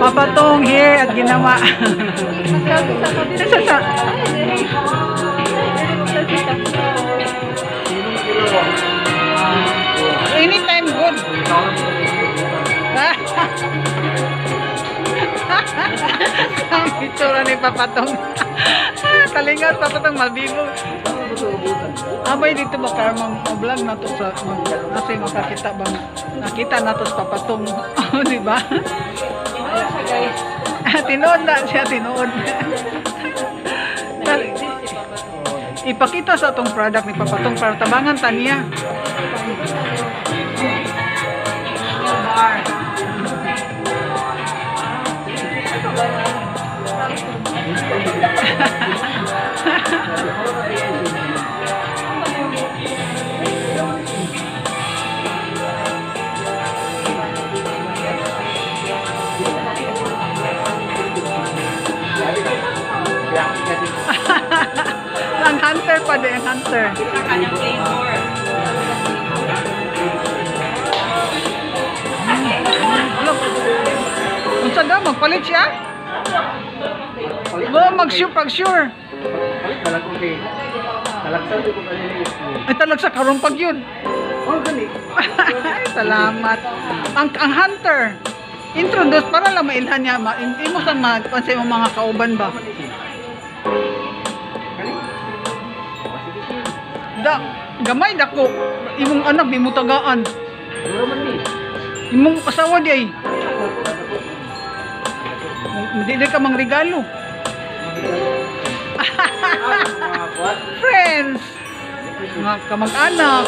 Papatong here at ginawa. Sa anytime good. Ang itsura ni Papatong. Kalingat Papatong malbibo. Abay dito ba karma vlog na to sa nasa makakita ba nakita na to sa Papatong, di ba? Tinuod na siya, tinuod. Ipakita sa atong product ni Papatong para tabangan ta niya. Ang hunter pa din, hunter. Kanyang flavor. Unsa daw magpalit siya? Mo mag-sure pag sure. Palit na lang ko kay talagsan ko kanina. Ay talagsa karon pag yun. Oh, gani. Ay, salamat. Ang hunter. Introduce para lang mailhan niya ma, imo sa mga sa imong mga kauban ba. Da gamay dako imong anak di mo tagaan. Imong asawa di ay. Di ka mang regalo. Friends, mga kamag-anak.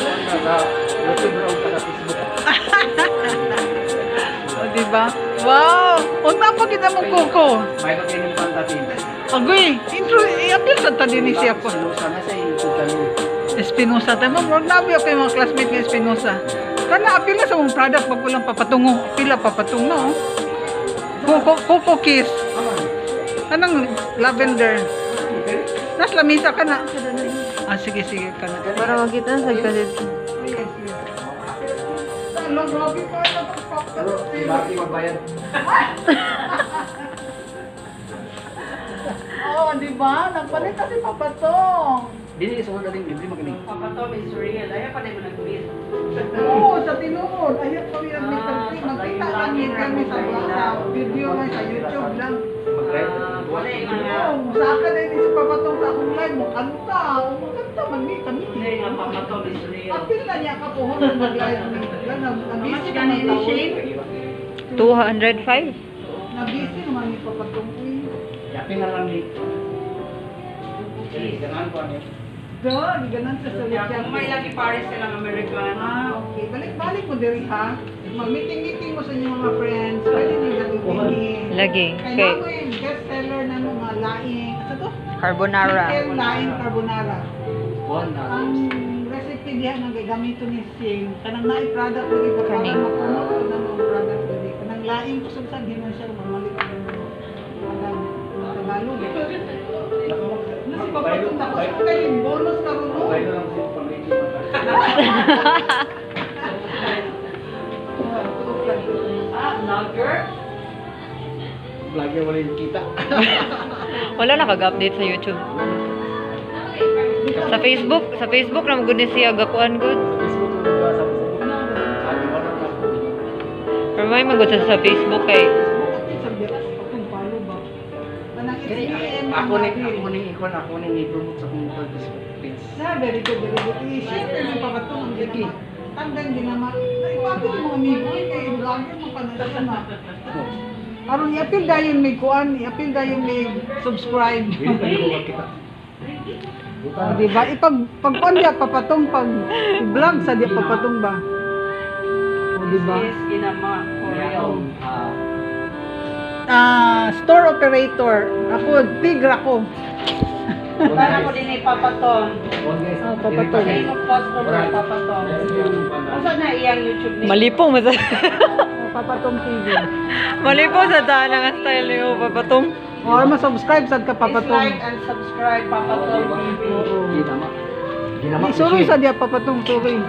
O, diba? Wow! Unta pa kita mong kuko. May pagkainin pantatin. Agoy, intro, i-appeal sa ta din siya ko. Espinosa. Tayo mo, wag na ako yung mga classmate ng Espinosa. Kana, appeal na sa mong product pag walang papatungo. Appeal papatungo. Oh. Coco, Coco Kiss. Anong lavender? Nas lamisa ka na. Ah, sige, sige ka na. Para makita sa kalit. Pero, di ba magbayad? Oo, di ba? Nagpalit kasi Papatong. Dili sa wala din libre magaling. Papatong is real. Ayaw pa na mo nag-meet. Oo, sa tinuod. Ayaw pa rin ang magkita lang ni kami sa video lang sa YouTube lang. Wala yung mga... Oo, musaka na yun si Papatong sa akong live. Mukanta. Mukanta man ni kami. Hindi nga Papatong is real. Apil na niya kapuhon na mag-live ni. Nabisi naman ni taon. Shane? 205? Nabisi naman ni Papatong. Yapin na lang ni. Ganahan ko ano. Do, ganan sa Kaya sulit kung may lagi Paris silang American. Ah, okay. Balik-balik mo diri ha. Mag-meeting-meeting mo sa inyong mga friends. Pwede niyo gamitin. Lagi. Kaya Okay. mo yung best seller na mga laing. Ano to? Carbonara. Chicken laing carbonara. One na. Ang recipe diha nga gagamiton ni Sing. Kanang naay product diri ba para Kaning. ma-promote ko na mga product diri. Kanang laing kusog sa hinon siya mamalik ang Tagalog. Nasi papatong ako sa kay bonus karon no. Bayro lang siya pang Ah, vlogger? Vlogger wala yung kita. Wala nakag-update sa YouTube. Sa Facebook na magud ni siya gakuan good. Facebook lang ba sa Facebook? Sabi ko lang ako. Pero may magud sa Facebook kay Ako ning ikon, ako ning i-promote sa akong Facebook page. Na, very good, very good. I-share na yung papatong ang ginama. Tandang ginama. Ipapil mo amigo, eh, kay vlogger mo pa na siya na. Aron i-appeal dayon may kuan, i-appeal dayon may subscribe. Dili pa ko makita. Oh, di ba? Ipag pag kuan diya papatong pag vlog sa diya papatong ba? Oh, di ba? Is ginama. For real. Ah, store operator. Ako, tigra ko. Para ko din ay Papatong. Oh, Papatong. Kaya mo customer Papatong. Unsa na iyang YouTube name? Malipong mo sa Oh, Papatong TV. Malipong sa daan ang style niyo Papatong. Or ma-subscribe sad ka Please Papatong. like and subscribe Papatong TV. Ginama. Ginama. Isuroy sa diya Papatong tuloy.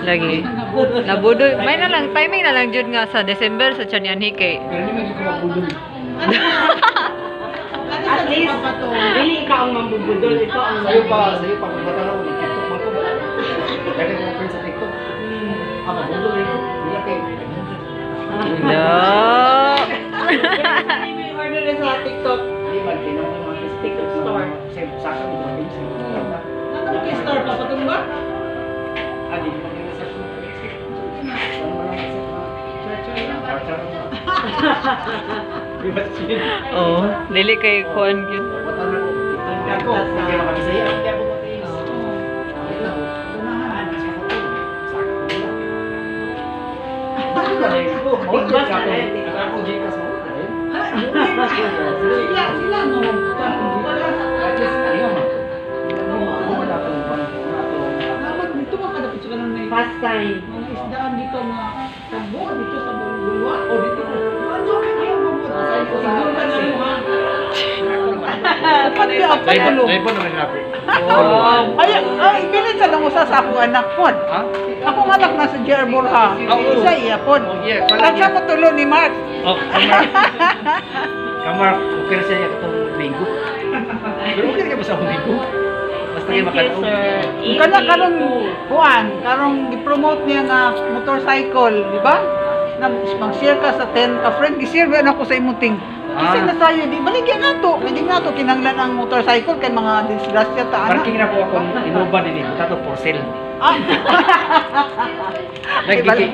Lagi. Nabudoy. May na lang timing na lang jud nga sa December sa Chanyanhi kay. Pero hindi man ko magbudol. At least, dili ikaw ang mambubudol. Ikaw ang Sa'yo pa, kung matanaw, may TikTok man ko. Daghan ko friends sa TikTok. Ah, magbudol rin ko. Wala kay. No. Hindi mo yung order na sa TikTok. Di ba, kaya naman yung mga TikTok store. Same, sa akin, mga teams. Ano kay store papatong ba? Ah, di ba kaya sa Ano man ang sa Char-char. Di ba, Chin? Oh, dili kay kuan gyud. Matanaw ko. Ako, hindi makabisaya. Hindi ako matiis. Sila sila no. Dapat dito man kadapit sa kanang Fast time. mga isdaan dito nga tagbo dito sa Bulwa o dito. Ano kayo mabuti? Siguro ka na mo ha. Apat di apat tulo. Wow. Ay, ay, bilin sa lang usa sa akong anak pod. Ha? Akong anak nasa JR Borja. Oo. Isa iya pod. Oh, yeah. Tansya ko tulo ni Mark. Oh, kamar. Kamar, okay na siya itong linggo. Pero okay na ba sa akong linggo? Basta kayo Thank you, makalaog. sir. Kana karong kuan, karong gi-promote niya nga motorcycle, di ba? Na mag-share ka sa 10 ka friend, gi-share ba na ako sa imong ting. Kasi Ah. na sayo di baligya nato, hindi nato kinahanglan ang motorcycle kay mga disgrasya ta ana. Parking na po akong Innova din eh. Buta to for sale. Ah. Nagkiki.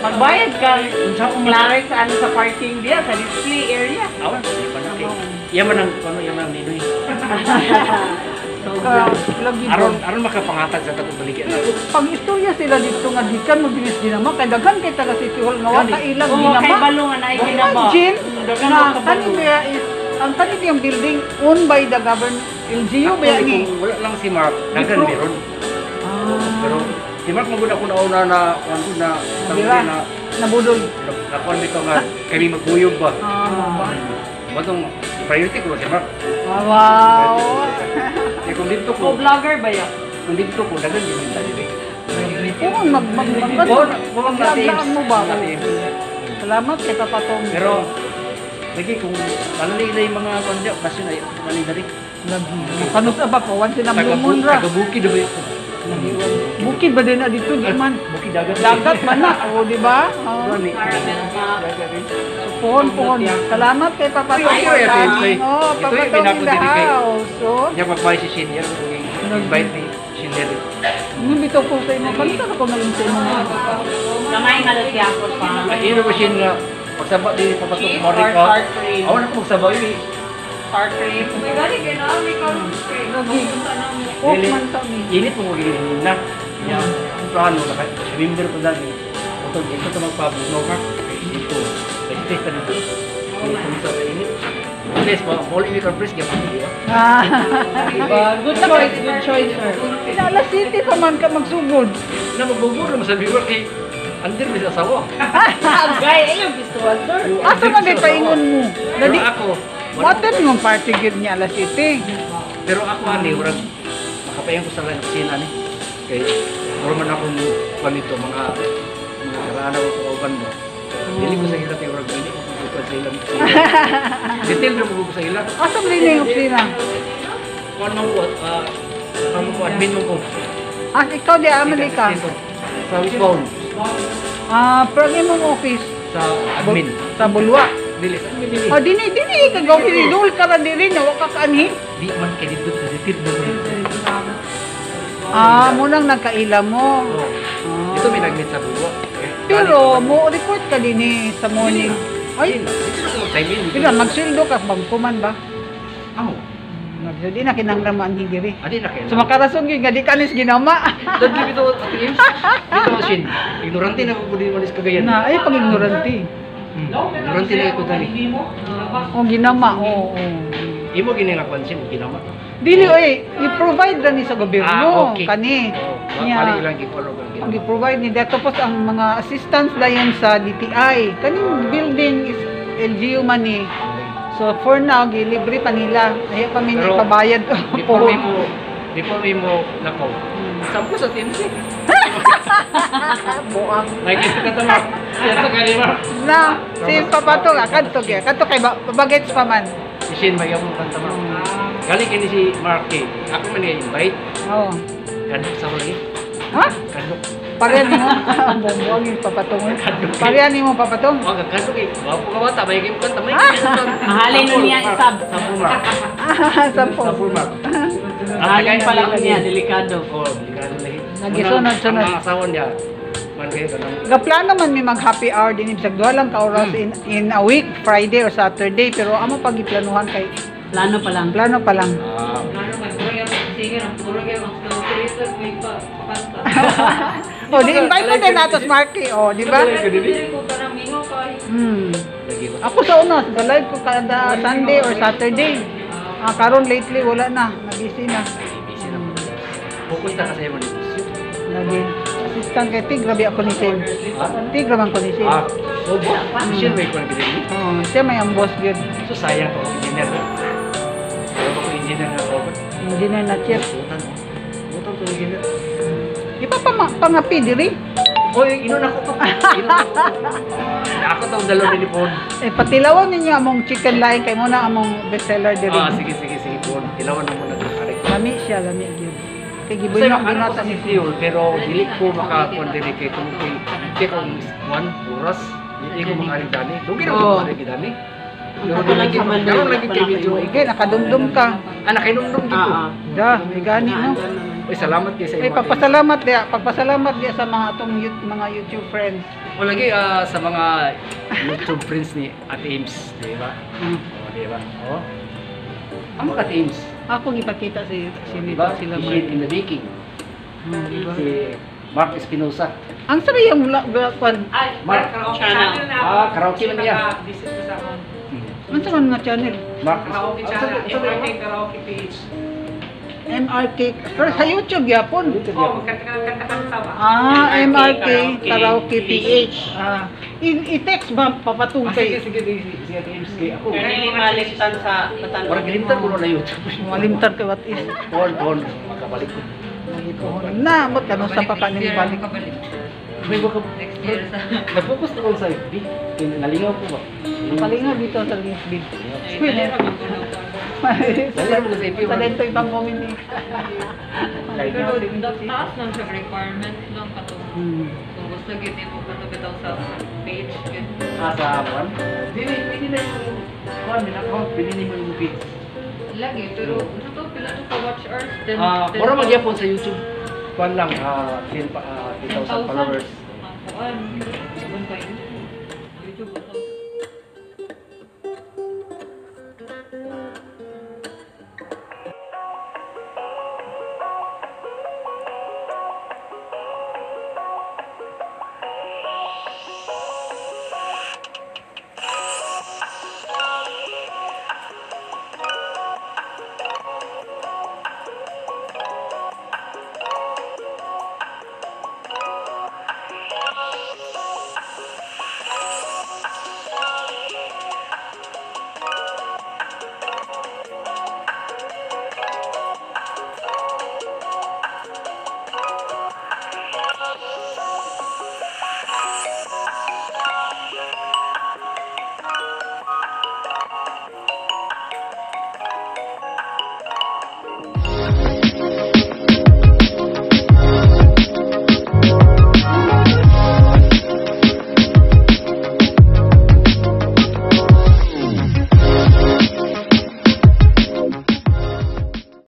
Magbayad ka. Unsa ko man? Clarence, ano sa parking diya, sa display area. Awan, di pa na kay. Iya man ang ano, iya man ang ninoy. Ka, lagi Aron aron makapangatag sa tatong baligya na. Pag istorya sila dito nga gikan mabilis ginama kay daghan kay taga City Hall nga wa Gani. ka ilang Oo, ginama. kay balo nga naay ginama. Imagine Daghan na ang kabalo. kani ba is ang kani yung building owned by the government LGU ba Actually, ni? kung wala lang si Mark, daghan Bro. meron. Ah, Pero si Mark magud ako nauna na kuan ko na Di ba? na Nabudol. na kuan bitaw nga kami magkuyog ba. Ah. Batong priority ko si Mark. Wow. Kaya kung dito ko, Co-vlogger ba yan? kung dito ko daghan gyud ta diri. Oo, mag mag mag Oh, mag Maglaag mo ba? Mga teams. Salamat kay Papa Tom. Pero lagi kung lalo na yung mga kuan diya, pasyon ay mali diri. Lagi. Kanus ba pa wan sila Blue ra. Taga bukid ba yun? Bukid ba din na dito di man? Bukid dagat. Dagat man na, o di ba? Oh. Ano ni? Pohon, pohon. Salamat kay Papa Tom. Ay, ay, ay, ay. Oh, Ito Papa yung Tom in the pinapundili kay- house. So, Niya magbayad si Senior, invite ni Senior. nung bitaw ko sa imo, kanita ka ko ngayon sa imo. Gamay nga lang siya ako pa. Ay, ino ba siya nga, pagsaba din papatok Cheese mo or ka. sour cream? Awan ako magsaba yun eh. Sour cream. May gani kay na may karon kay Off man ta ni. Init mo magiging na. Niya, ang plano na kay remember ko dati. Ito, ito ito magpabuno ka. Kay dito. Kay test na dito. Dito sa init. Please, pa, all in conference kaya pa di ba? Ah. Good choice, good choice, sir. Alas City pa man ka magsugod. Na magbuburo mo sa viewer kay under mi sa asawa. Agay, ayaw gusto, sir. Asa man kay paingon mo? Pero Dali, ako, water mong party gid niya Alas City. Pero ako ani, murag makapayan ko sa lain opisina ni. Kay mura man akong kuan nito mga mga karaan ako kauban mo. Dili ko sa ila kay murag dili ko kuan sa ilang. Detail ra ko sa ila. Asa man din yung opisina? Kuan man ko kuan ko admin mo ko. Ah, ikaw di aman di ka. Sa wishbone Ah, pero ang imong office sa admin. Sa Bulwa. Dili sa admin dili. Oh, dini dini ka gawin dul ka ra diri na wa ka kaanhi. Di man kay dito sa detail mo. Ah, munang nagkaila mo. Oh. Ah. Ito may nag-meet sa buwa. Pero mo report ka dinhi sa morning. Ay, Dito na ko mag-time in. pero magsweldo ka bangko man ba? Amo. Di na kinahanglan mo anhi diri. Adi na kay. So makarason gyud nga di kanis ginama. Don't give it to Ate Ims. Dito Shin. Ignorante na ko din malis Cagayan. Na ay pag ignorante. Ignorante na ko gani. O ginama, oo. Oh, Imo gini nga kwan Shin ginama. Dili oy, i-provide ra ni sa gobyerno Ah, okay. kani. Oh, Nya, bali ilang gi-follow kang ang ginama. gi-provide ni Deto tapos ang mga assistance dayon sa DTI. Kaning building is LGU man ni. So for now gilibre pa nila. Ay pa mi Pero, ipabayad Before we mo lakaw. Sampo sa TMC. Buang. May kita ka ta, Mark. Siya sa kani, Mark. Na, si Papatong, kadto gyud. Kadto kay bagets pa man. Si Shin may mo kanta, Mark. Gali kini si Mark kay. Ako man ni invite. Oo. Kadlok sa lagi. Ha? Kadlok. Parehan mo. Buang yung Papatong. Parehan nimo, Papatong. Wa ka kadlok eh. Wapo ka bata, may game kanta, may Mahalin nun niya isab. Sampu, Mark. Sampo. Sampu, Mark. Mahalin pala ko niya, delikado. Oh, delikado lagi. Lagi, sunod, sunod. Ang mga asawa niya, man kayo kanang Gaplano man mi mag happy hour din bisag duha lang ka oras in a week, Friday or Saturday, pero amo pag giplanuhan kay Plano pa lang. plano pa lang. Ah, Ano man, murag yung singer, ang murag yung ang slow creator, may pa, pakanta. O di invite mo din nato si Marky, o di ba? Dili ko parang mingaw ka. Lagi ba? Ako sa una, sa live ko kada Sunday or Saturday. Ah, karon lately wala na, nabisi na. Busy na. Focus na kasi mo negosyo. Lagi. Assistant kay Tig, grabe ako ni Sin. Tig, grabe ko ni Sin. Ah, so bo, Shin may kuan gid ni. Oo, siya may ang boss gyud. So sayang ko engineer. Pero ako engineer na ako. Engineer na chief. Butan. Butan to engineer. Di pa pangapi diri. Oy, inon ako to. Inon ako. Ako tong dalaw ni phone. Eh, patilawan ninyo among chicken line kay mo na among bestseller diri. Ah, sige sige sige phone. Tilawan na mo na diri. Lami siya, lami gyud. Kay Kasi gibuy na makaano ko binata sa ni City Hall, pero dili ko makakuan diri kay tungkol kay kay kung one oras dili ko makaari dani. Dugay na ko Oo. makaari dani. Pero Ako lang lagi sa Manila, karon lagi kay wala medyo Sige, nakadumdum ka. ah, nakainumdum gid ko. Ah, ah. Da, may gani no. Uy, salamat kay sa Eh, imo. pagpasalamat diya sa mga atong mga YouTube friends. O lagi sa mga YouTube friends ni Ate Ames, di ba? O, di ba? O. Amo ka Ate Ames. Ako gipakita si si Di nito ba? sila Si Mark. Shane in the Baking. Di ba? Si Mark Espinosa. Ang sabi yung kwan. Ay, Mark. karaoke Channel. channel na ako. Ah, karaoke man niya. Visit ko sa akong Ano sa man nga channel? Mark karaoke Ah, channel, sabi- MRK karaoke page. MRK. Pero sa YouTube yapon. YouTube Oh, yapon. magkanta-kanta ba? Ah, MRK Karaoke PH. Ah, i-text ba papatungkay? Ah, sige, sige, sige, sige, Ate Ames kay ako. Dili malimtan sa patan. Murag gilimtan ko na YouTube. Malimtan kay what is. Pohon, pohon, makabalik ko. Na, mo kano sa pa kanin balik. May baka Next year sa nag-focus na ko sa FB. Kaya nalingaw ko ba? Palingaw dito sa FB. Ay, dali ra man kuno. Dali mo sa FB. Talento ibang comedy. Pero taas lang siya requirement lang katong kung gusto gyud nimo kato bitaw sa page gyud. Ah, sa one? Dili, pwede na yung one, min account, pwede na yung page. Lagi pero sa to pila to ka watch hours then Ah, mura magyapon sa YouTube. One lang, 10,000 followers. Ang kuan.